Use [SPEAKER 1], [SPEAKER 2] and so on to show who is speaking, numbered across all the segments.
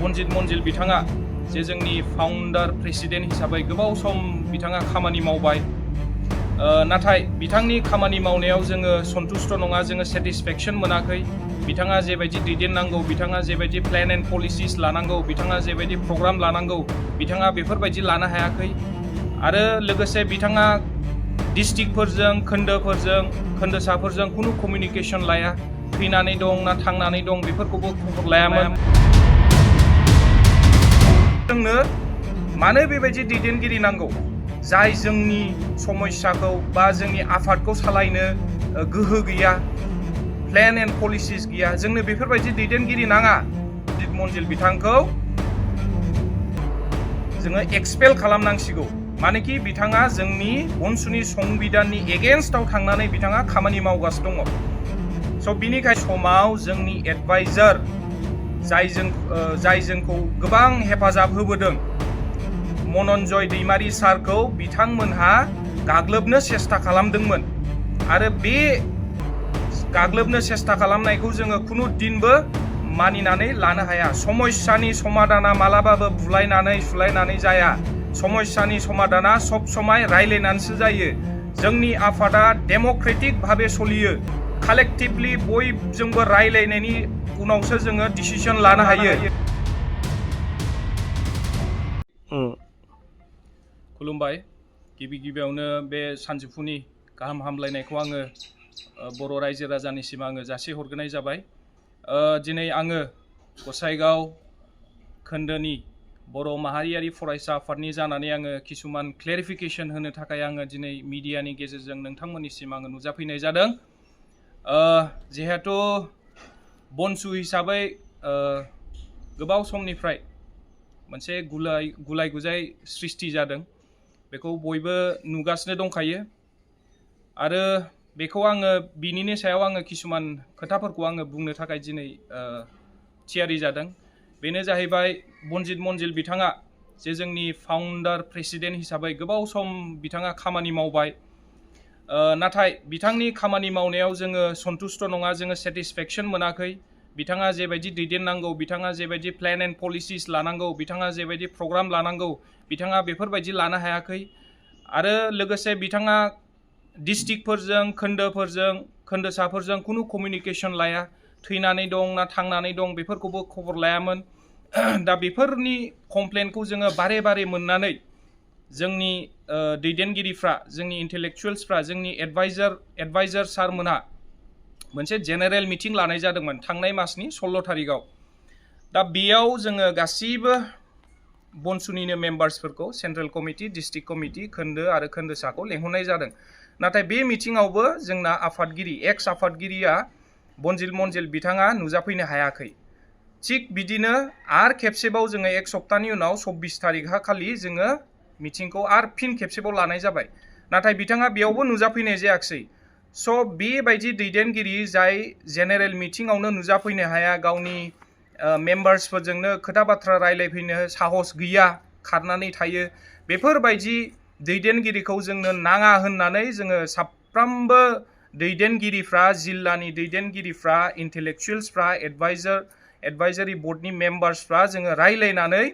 [SPEAKER 1] बनजित मन्जिल बिथाङा जे जोंनि फाउन्डार प्रेसिडेन्ट हिसाबै गोबाव सम बिथाङा खामानि मावबाय नाथाय बिथांनि खामानि मावनायाव जोङो सन्तुष्ट नङा जोङो सेटिसफेक्सन मोनाखै बिथाङा जेबायदि दैदेननांगौ बिथाङा जेबायदि प्लेन एन्ड पलिसिस लानांगौ बिथाङा जेबायदि प्रग्राम लानांगौ बिथाङा बेफोरबायदि लानो हायाखै आरो लोगोसे बिथाङा डिस्ट्रिक्टफोरजों खोन्दोसाफोरजों खुनु कमिउनिकेसन लाया थैनानै दं ना थांनानै दं बेफोरखौबो खबर लायामोन जोंनो मानो बेबायदि दैदेनगिरि नांगौ जाय जोंनि समस्याखौ बा जोंनि आफादखौ सालायनो गोहो गैया प्लेन एन्ड पलिसिस गैया जोंनो बेफोरबायदि दैदेनगिरि नाङा बनजित मन्जिल बिथांखौ जोङो एक्सपेल खालामनांसिगौ मानोखि बिथाङा जोंनि बनसुनि संबिधाननि एगेन्स्टआव थांनानै बिथाङा खामानि मावगासिनो दङ स' बिनिखाय समाव जोंनि एडभाइजार जाय जोंखौ गोबां हेफाजाब होबोदों मनन्जय दैमारि सारखौ बिथांमोनहा गाग्लोबनो सेस्था खालामदोंमोन आरो बे गाग्लोबनो सेस्था खालामनायखौ जोङो खुनु दिनबो मानिनानै लानो हाया समस्यानि समाधाना मालाबाबो बुलायनानै सुलायनानै जाया समस्यानि समाधाना सब समाय रायलायनानैसो जायो जोंनि आफादा डेम'क्रेटिक भाबे सोलियो कालेक्टिभलि बयजोंबो रायलायनायनि उनावसो जोङो डिसिजन लानो हायो खुलुमबाय गिबियावनो बे सानजौफुनि गाहाम हामलायनायखौ आङो बर' रायजो राजानिसिम आङो जासिहरग्रोनाय जाबाय दिनै आङो गसाइगाव खोन्दोनि बर' माहारियारि फरायसा आफादनि जानानै आङो किसुमान क्लेरिफिकेसन होनो थाखाय आङो दिनै मिडियानि गेजेरजों नोंथांमोननिसिम आङो नुजाफैनाय जादों जिहेतु बनसु हिसाबै गोबाव समनिफ्राय मोनसे गुलाय गुजाय सृष्टि जादों बेखौ बयबो नुगासिनो दंखायो आरो बेखौ आङो बिनिनो सायाव आङो किसुमान खोथाफोरखौ आङो बुंनो थाखाय दिनै थियारि जादों बेनो जाहैबाय बनजित मन्जिल बिथाङा जे जोंनि फाउन्डार प्रेसिडेन्ट हिसाबै गोबाव सम बिथाङा खामानि मावबाय नाथाय बिथांनि खामानि मावनायाव जोङो सन्तुष्ट नङा जोङो सेटिसफेक्सन मोनाखै बिथाङा जेबायदि दैदेननांगौ बिथाङा जेबायदि प्लेन एन्ड पलिसिस लानांगौ बिथाङा जेबायदि प्रग्राम लानांगौ बिथाङा बेफोरबायदि लानो हायाखै आरो लोगोसे बिथाङा डिस्ट्रिक्टफोरजों खोन्दोसाफोरजों खुनु कमिउनिकेसन लाया थैनानै दं ना थांनानै दं बेफोरखौबो खबर लायामोन दा बेफोरनि कमप्लेनखौ जोङो बारे बारे मोननानै जोंनि दैदेनगिरिफ्रा जोंनि इन्टेलेक्चुवेल्सफ्रा जोंनि एडभाइजार सारमोनहा मोनसे जेनेरेल मिटिं लानाय जादोंमोन थांनाय मासनि 16 तारिखआव दा बेयाव जोङो गासैबो बनसुनिनो मेम्बार्सफोरखौ सेन्ट्रेल कमिटि डिस्ट्रिक्ट कमिटि खोन्दो आरो खोन्दोसाखौ लेंहरनाय जादों नाथाय बे मिटिङावबो जोंना आफादगिरि एक्स आफादगिरिया बनजित मन्जिल बिथाङा नुजाफैनो हायाखै थिग बिदिनो आरो खेबसेबाव जोङो एक सप्तानि उनाव 24 तारिखहा खालि जोङो मिटिंखौ आरो फिन खेबसेबाव लानाय जाबाय नाथाय बिथाङा बेयावबो नुजाफैनाय जायाखै स' बेबायदि दैदेनगिरि जाय जेनेरेल मिटिङावनो नुजाफैनो हाया गावनि मेम्बार्सफोरजोंनो खोथा बाथ्रा रायलायफैनो साहस गैया खारनानै थायो बेफोरबायदि दैदेनगिरिखौ जोंनो नाङा होननानै जोङो साफ्रोमबो दैदेनगिरिफ्रा जिल्लानि दैदेनगिरिफ्रा इन्टेलेक्चुवेल्सफ्रा एडभाइजारि बर्डनि मेम्बार्सफ्रा जोङो रायलायनानै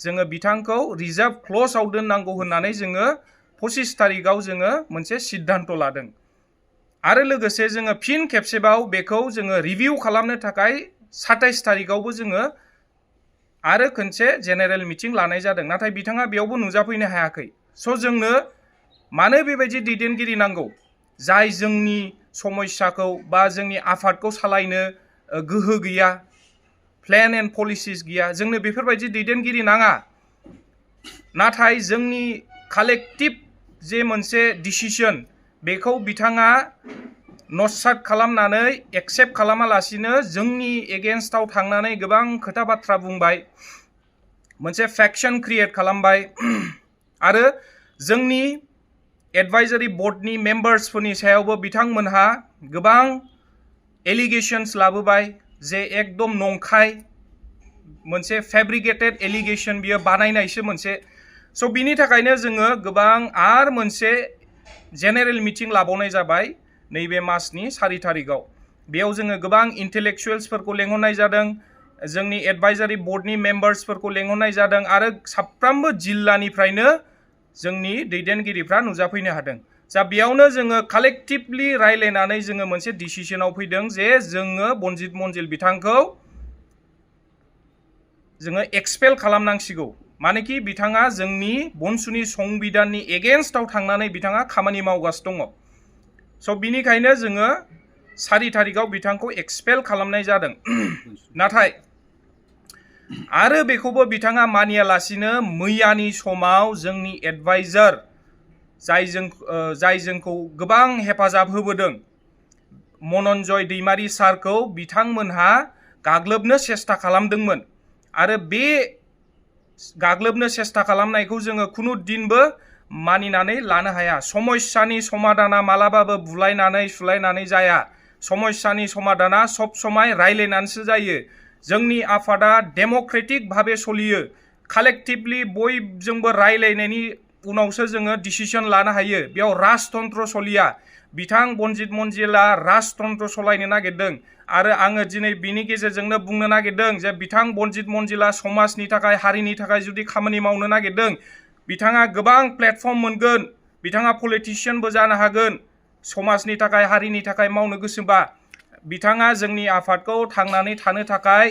[SPEAKER 1] जोङो बिथांखौ रिजार्भ क्लजआव दोननांगौ होननानै जोङो 25 तारिखआव जोङो मोनसे सिद्धान्त लादों आरो लोगोसे जोङो फिन खेबसेबाव बेखौ जोङो रिभिउ खालामनो थाखाय 27 तारिखआवबो जोङो आरो खनसे जेनेरेल मिटिं लानाय जादों नाथाय बिथाङा बेयावबो नुजाफैनो हायाखै स' जोंनो मानो बेबायदि दैदेनगिरि नांगौ जाय जोंनि समस्याखौ बा जोंनि आफादखौ सालायनो गोहो गैया प्लेन एन्ड पलिसिस गैया जोंनो बेफोरबायदि दैदेनगिरि नाङा नाथाय जोंनि कालेक्टिभ जे मोनसे डिसिसन बेखौ बिथाङा नस्सात खालामनानै एक्सेप्ट खालामालासिनो जोंनि एगेन्स्टआव थांनानै गोबां खोथा बाथ्रा बुंबाय मोनसे फेक्सन क्रिएट खालामबाय आरो जोंनि एडभाइजारि बर्डनि मेम्बार्सफोरनि सायावबो बिथांमोनहा गोबां एलिगेशन्स लाबोबाय जे एकदम नंखाय मोनसे फेब्रिकेटेड एलिगेशन बियो बानायनायसो मोनसे स' बिनि थाखायनो जोङो गोबां आरो मोनसे जेनेरेल मिटिं लाबावनाय जाबाय नैबे मासनि 4 तारिखआव बेयाव जोङो गोबां इन्टेलेक्चुवेल्सफोरखौ लेंहरनाय जादों जोंनि एडभाइजारि बर्डनि मेम्बार्सफोरखौ लेंहरनाय जादों आरो साफ्रोमबो जिल्लानिफ्रायनो जोंनि दैदेनगिरिफ्रा नुजाफैनो हादों। जा बेयावनो जोङो कालेक्टिभलि रायलायनानै जोङो मोनसे डिसिसनाव फैदों जे जोङो बनजित मन्जिल बिथांखौ जोङो एक्सपेल खालामनांसिगौ। मानोखि बिथाङा जोंनि बनसुनि संबिधाननि एगेन्स्टआव थांनानै बिथाङा खामानि मावगासिनो दङ। स' बिनिखायनो जोङो 4 थारिखआव बिथांखौ एक्सपेल खालामनाय जादों। नाथाय आरो बेखौबो बिथाङा मानियालासिनो मैयानि समाव जोंनि एडभाइजार जाय जोंखौ गोबां हेफाजाब होबोदों मनन्जय दैमारि सारखौ बिथांमोनहा गाग्लोबनो सेस्था खालामदोंमोन आरो बे गाग्लोबनो सेस्था खालामनायखौ जोङो खुनु दिनबो मानिनानै लानो हाया। समस्यानि समाधाना मालाबाबो बुलायनानै सुलायनानै जाया। समस्यानि समाधाना सब समाय रायलायनानैसो जायो। जोंनि आफादा डेम'क्रेटिक भाबे सलियो। कालेक्टिभलि बयजोंबो रायलायनायनि उनावसो जोङो डिसिसन लानो हायो। बेयाव राजतन्त्र सलिया। बिथां बनजित मन्जिला राजतन्त्र सलायनो नागिरदों आरो आङो दिनै बिनि गेजेरजोंनो बुंनो नागिरदों जे बिथां बनजित मन्जिला समाजनि थाखाय हारिनि थाखाय जुदि खामानि मावनो नागिरदों बिथाङा गोबां प्लेटफर्म मोनगोन। बिथाङा पलिटिशियानबो जानो हागोन। समाजनि थाखाय हारिनि थाखाय मावनो गोसोबा बिथाङा जोंनि आफादखौ थांनानै थानो थाखाय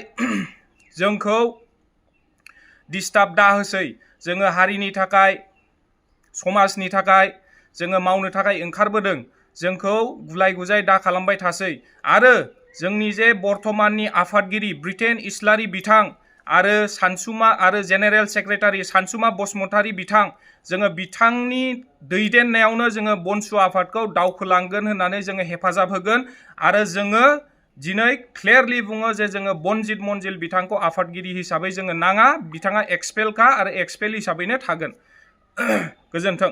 [SPEAKER 1] जोंखौ डिस्टार्ब दा होसै। जोङो हारिनि थाखाय समाजनि थाखाय जोङो मावनो थाखाय ओंखारबोदों। जोंखौ गुलाय गुजाय दा खालामबाय थासै आरो जोंनि जे बर्तमाननि आफादगिरि ब्रिटेन इस्लारि बिथां आरो सानसुमा आरो जेनेरेल सेक्रेटारि सानसुमा बसुमतारी बिथां जोङो बिथांनि दैदेननायावनो जोङो बनसु आफादखौ दावखोलांगोन होननानै जोङो हेफाजाब होगोन आरो जोङो दिनै क्लियारलि बुङो जे जोङो बनजित मन्जिल बिथांखौ आफादगिरि हिसाबै जोङो नाङा। बिथाङा एक्सपेलखा आरो एक्सपेल हिसाबैनो थागोन। गोजोन्थों।